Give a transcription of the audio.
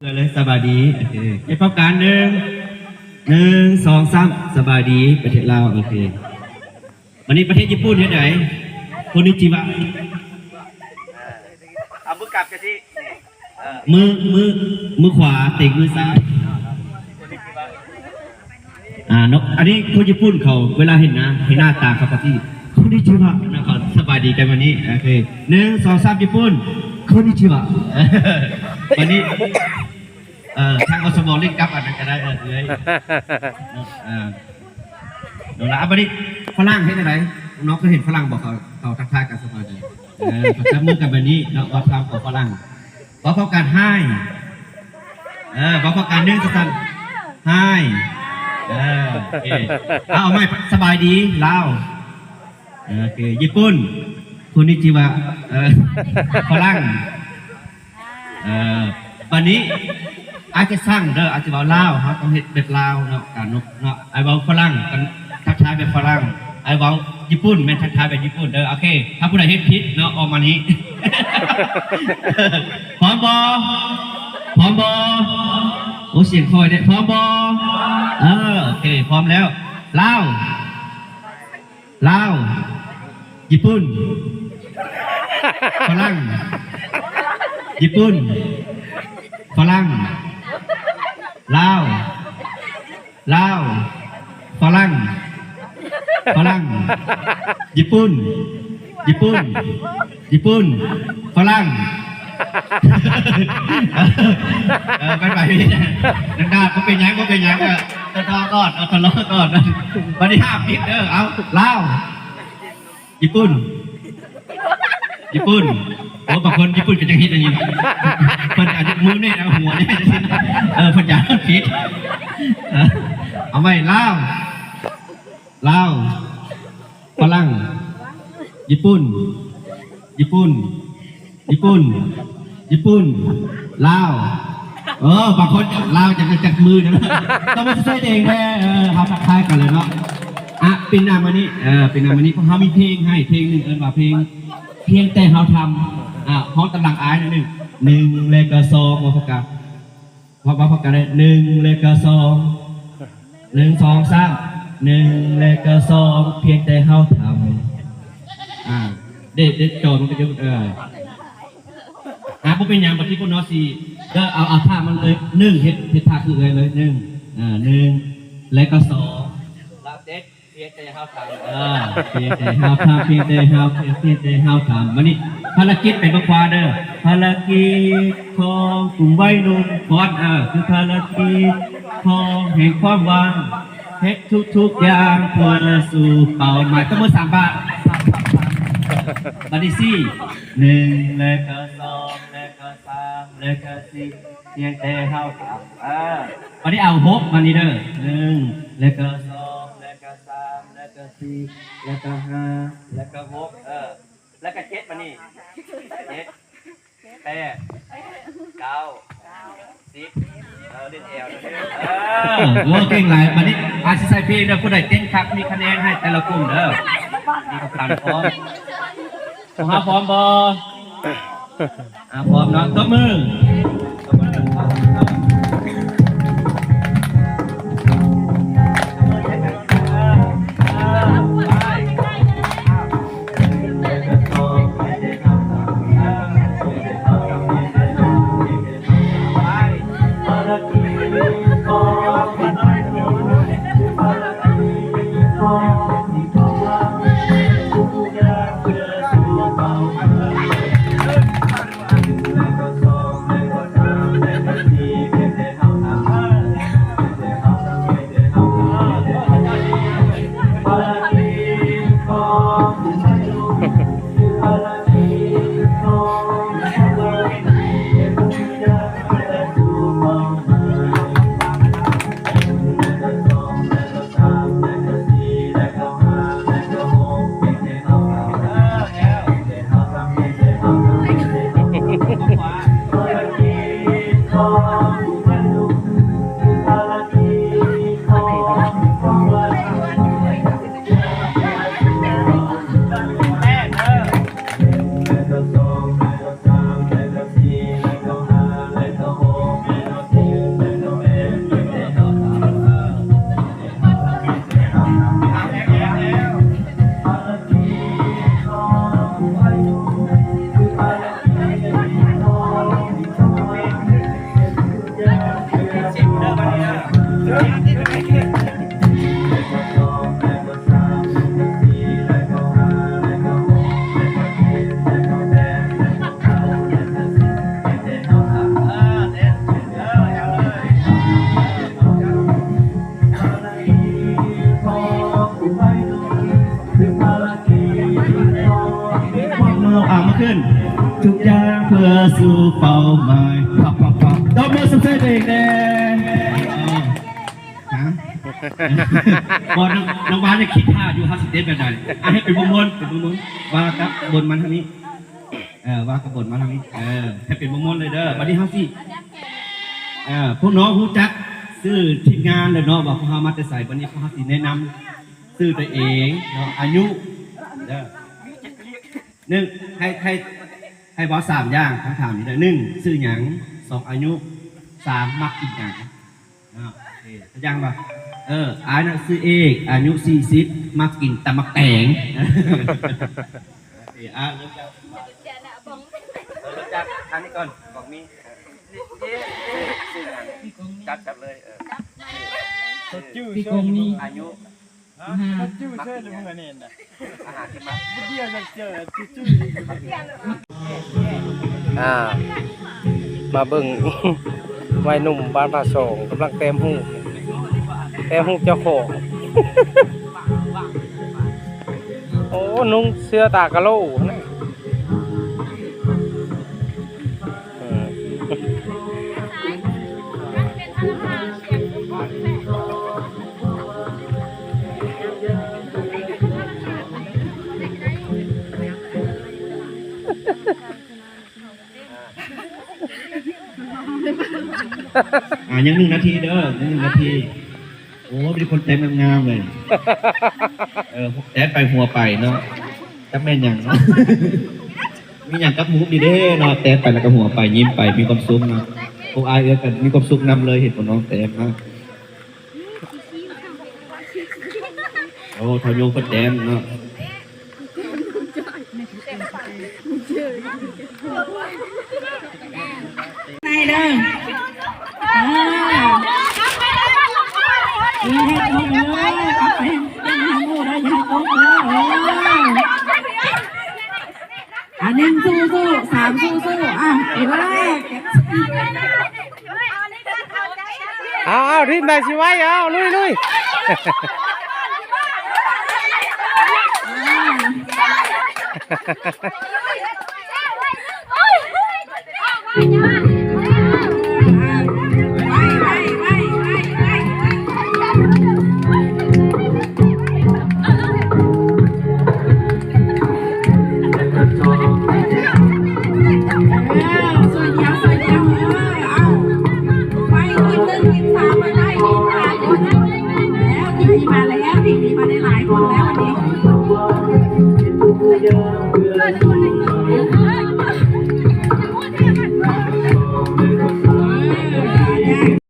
ເລີຍ ສະບາຍດີ. ໂອເຄ ເຮັດພ້ອມກັນ ໜຶ່ງ ໜຶ່ງ ສອງ ສາມ ສະບາຍດີ ປະເທດລາວ. ໂອເຄ ບາດນີ້ປະເທດຍີ່ປຸ່ນເຮັດໃດ? ໂຄນິຈິວະ. ເອົາມືກັບຈັ່ງຊີ້ ເອີ ມື ມື ມືຂວາເຕັງມືຊ້າຍ. ອ່າ ເນາະ ອັນນີ້ຄົນຍີ່ປຸ່ນເຂົາເວລາເຫັນໜ້າ ເຫັນໜ້າຕາເຂົາກໍຊິ ໂຄນິຈິວະ ນະ ເຂົາສະບາຍດີກັນ. ບາດນີ້ ໂອເຄ ໜຶ່ງ ສອງ ສາມ ຍີ່ປຸ່ນ ໂຄນິຈິວະ. ບາດນີ້ ເອີ ທາງ ອສມ ຫຼິ້ນກັບອັນນັ້ນກໍໄດ້ ເອີ ເອື້ອຍ ເອີ ເນາະ ເນາະລະ. ບາດນີ້ຝຣັ່ງເຮັດຈັ່ງໃດ? ນ້ອງເຄີຍເຫັນຝຣັ່ງບໍ່? ເຂົາ ເຂົາທັກທາຍກັນສະບາຍໃຈ ເອີ ເຂົາຈັບມືກັນແບບນີ້ເນາະ. ເວົ້າຖາມຂອງຝຣັ່ງ ເວົ້າພ້ອມກັນ Hi. ເອີ ເວົ້າພ້ອມກັນ ໜຶ່ງ ສອງ ສາມ Hi. ເອີ ໂອເຄ ເອົາ ເອົາໃໝ່ ສະບາຍດີ ລາວ. ເອີ ໂອເຄ ຍີ່ປຸ່ນ ໂຄນິຈິວະ. ເອີ ຝຣັ່ງ ເອີ ບາດນີ້ອ້າຍຈະສັ່ງເດີ ອ້າຍຈະເວົ້າລາວ ເຮົາຕ້ອງເຮັດແບບລາວເນາະ ການນົບເນາະ. ອ້າຍເວົ້າຝຣັ່ງ ການທັກທາຍແບບຝຣັ່ງ ອ້າຍເວົ້າຍີ່ປຸ່ນ ແມ່ນທັກທາຍແບບຍີ່ປຸ່ນເດີ. ໂອເຄ ຖ້າຜູ້ໃດເຮັດຜິດເນາະ ອອກມານີ້. ພ້ອມບໍ່? ພ້ອມບໍ່? ໂອ້ ສຽງຄ່ອຍແທ້. ພ້ອມບໍ່? ເອີ ໂອເຄ ພ້ອມແລ້ວ ລາວ ລາວ ຍີ່ປຸ່ນ ຝຣັ່ງ ຍີ່ປຸ່ນ ຝຣັ່ງ ລາວ ລາວ ຝຣັ່ງ ຝຣັ່ງ ຍີ່ປຸ່ນ ຍີ່ປຸ່ນ ຍີ່ປຸ່ນ ຝຣັ່ງ. ເອີ ໄປໆ ດັງໆ ບໍ່ເປັນຫຍັງ ບໍ່ເປັນຫຍັງ ເອີ ທະເລາະກ່ອນ ເອົາທະເລາະກ່ອນ. ບາດນີ້ຫ້າມຜິດເດີ. ເອົາ ລາວ ຍີ່ປຸ່ນ ຍີ່ປຸ່ນ. ໂອ້ ບາງຄົນຍີ່ປຸ່ນກໍຍັງເຮັດອັນນີ້ເນາະ ເພິ່ນອາດຍົກມືແນ່ ເອົາຫົວແນ່ ເອີ ເພິ່ນຢ້ານຜິດ. ເອີ ເອົາໃໝ່ ລາວ ລາວ ຝຣັ່ງ ຍີ່ປຸ່ນ ຍີ່ປຸ່ນ ຍີ່ປຸ່ນ ຍີ່ປຸ່ນ ລາວ. ເອີ ບາງຄົນລາວຈະຈັບມືນະ ຕ້ອງມາຊ່ວຍເອງແດ່. ເອີ ເຮົາທັກທາຍກັນເລີຍເນາະ. ອ່ະ ປີໜ້າມານີ້ ເອີ ປີໜ້າມານີ້ພວກເຮົາມີເພງໃຫ້ເພງໜຶ່ງ ເອີ້ນວ່າເພງ ພຽງແຕ່ເຮົາທຳ. ອ່າ ຮ້ອງຕາມຫຼັງອ້າຍໜ້ອຍໜຶ່ງ ໜຶ່ງ ແລະກໍ ສອງ ເວົ້າພ້ອມກັນ ເວົ້າພ້ອມກັນເລີຍ ໜຶ່ງ ແລະກໍ ສອງ ໜຶ່ງ ສອງ ສາມ ໜຶ່ງ ແລະກໍ ສອງ ພຽງແຕ່ເຮົາທຳ. ອ່າ ເດັດ ເດັດ ໂຈນມັນກໍຢູ່ ເອີ ອ່າ ບໍ່ເປັນຫຍັງ ບັດທີ່ພວກນ້ອງຊິ ເອີ ເອົາ ເອົາທ່າມັນເລີຍ ໜຶ່ງ ເຮັດ ເຮັດທ່າຄືເອື້ອຍເລີຍ ໜຶ່ງ ເອີ ໜຶ່ງ ແລະກໍ ສອງ ລະເຈັດ ພຽງແຕ່ເຮົາທຳ ເອີ ພຽງແຕ່ເຮົາທຳ ພຽງແຕ່ເຮົາ ພຽງແຕ່ເຮົາທຳ. ບາດນີ້ພາລະກິດໄປເບິ່ງຂວາເດີ ພາລະກິດຂອງກຸ່ມໄວໜຸ່ມ ຄອນ ເອີ ຄືພາລະກິດຂອງແຫ່ງຄວາມຫວັງ ເຮັດທຸກໆຢ່າງເພື່ອສູ່ເປົ້າໝາຍ. ຕົບມືສາມບາດ. ບາດນີ້ສີ່ ໜຶ່ງ ແລະກໍ ສອງ ແລະກໍ ສາມ ແລະກໍ ສີ່ ພຽງແຕ່ເຮົາທຳ ເອີ ບາດນີ້ເອົາຫົກ ບາດນີ້ເດີ ໜຶ່ງ ແລະກໍ ສອງ ແລະກໍ ສາມ ແລະກໍ ສີ່ ແລະກໍ ຫ້າ ແລະກໍ ຫົກ ເອີ ແລະກໍ ເຈັດ ບາດນີ້ ເຈັດ ແປດ ເກົ້າ ສິບ ເອີ ຫຼິ້ນແອວເດີ ເອີ ເກັ່ງຫຼາຍ. ບາດນີ້ອາດຊິໃສ່ເພງເດີ ຜູ້ໃດເຕັ້ນຄັກມີຄະແນນໃຫ້ແຕ່ລະກຸ່ມເດີ. ມີຄຳຖາມພ້ອມ ພວກເຮົາພ້ອມບໍ່? ອ່າ ພ້ອມເນາະ ຕົບມື. ເອົາມາຂຶ້ນ ທຸກຢ່າງເພື່ອສູ່ເປົ້າໝາຍ ປັບ ປັບ ປັບ ຕົບມືຊົມເຊີຍຕົວເອງແດ່. ຮະ ບໍ່ ນ້ອງ ນ້ອງວາຍັງຄິດທ່າຢູ່ ເຮົາຊິເຕັ້ນແບບໃດ. ອ່ະ ໃຫ້ເປັນບົດມ່ວນ ເປັນບົດມ່ວນ ວ່າກັບບົດມາທາງນີ້ ເອີ ວ່າກັບບົດມາທາງນີ້ ເອີ ໃຫ້ເປັນບົດມ່ວນເລີຍເດີ. ບັດນີ້ເຮົາຊິ ເອີ ພວກນ້ອງຮູ້ຈັກຊື່ທີມງານແລ້ວເນາະ ວ່າພວກເຮົາມາແຕ່ໃສ. ບັດນີ້ພວກເຮົາຊິແນະນຳຊື່ຕົວເອງເນາະ ອາຍຸເດີ. ໜຶ່ງ ໃຫ້ ໃຫ້ ໃຫ້ເວົ້າສາມຢ່າງ ຄຳຖາມນີ້ເດີ. ໜຶ່ງ ຊື່ຫຍັງ? ສອງ ອາຍຸ? ສາມ ມັກກິນຫຍັງ? ເນາະ ໂອເຄ ຢ່າງວ່າ ເອີ ອ້າຍນະຊື່ເອກ ອາຍຸສີ່ສິບ ມັກກິນຕຳໝາກແຕງ. ໂອເຄ ອ່າ ເລີ່ມຈາກ ເລີ່ມຈາກທາງນີ້ກ່ອນ ກອງມີ ເອີ ຊື່ຫຍັງ? ຈັບ ຈັບເລີຍ ເອີ ຊື່ ພີ່ກອງມີ ອາຍຸ ຮະ? ມັກກິນຫຍັງ? ອາຫານທີ່ມັກ ອ່າ ມາເບິ່ງ ໄວໜຸ່ມບ້ານຜາສອງກຳລັງແຕ້ມຮູບ ແຕ້ມຮູບເຈົ້າຂອງ. ໂອ້ ນຸ່ງເສື້ອຕາກະໂຫຼນະ. ອ່າ ຍັງໜຶ່ງນາທີເດີ ຍັງໜຶ່ງນາທີ. ໂອ້ ມີແຕ່ຄົນແຕ້ມງາມໆເລີຍ. ເອີ ແຕ້ມໄປຫົວໄປເນາະ ຈັກແມ່ນຫຍັງເນາະ. ມີຫຍັງກັບຮູບນີ້ເດ້ເນາະ ແຕ້ມໄປແລ້ວກໍຫົວໄປ ຍິ້ມໄປ ມີຄວາມສຸກເນາະ. ພວກອ້າຍເອື້ອຍກໍມີຄວາມສຸກນຳເລີຍ ເຫັນພວກນ້ອງແຕ້ມເນາະ. ໂອ້ ເຖົ້າໂຍງເພິ່ນແຕ້ມເນາະ. ໄດ້ເດີ ອ່າ ເອີ ເອົາໄປເປັນຫາໝູ່ໄດ້ ຢ່າຕົກເດີ ເອີ ອ່າ ໜຶ່ງ ສູ້ໆ ສາມ ສູ້ໆ ອ່າ ໄປເລີຍ. ເອົາ ເອົາ ທີມໃດຊິໄວ ເອົາ ລຸຍ ລຸຍ. ມາແລ້ວ ທີມນີ້ມາແລ້ວ ທີມນີ້ມາໄດ້ຫຼາຍຄົນແລ້ວ ອັນນີ້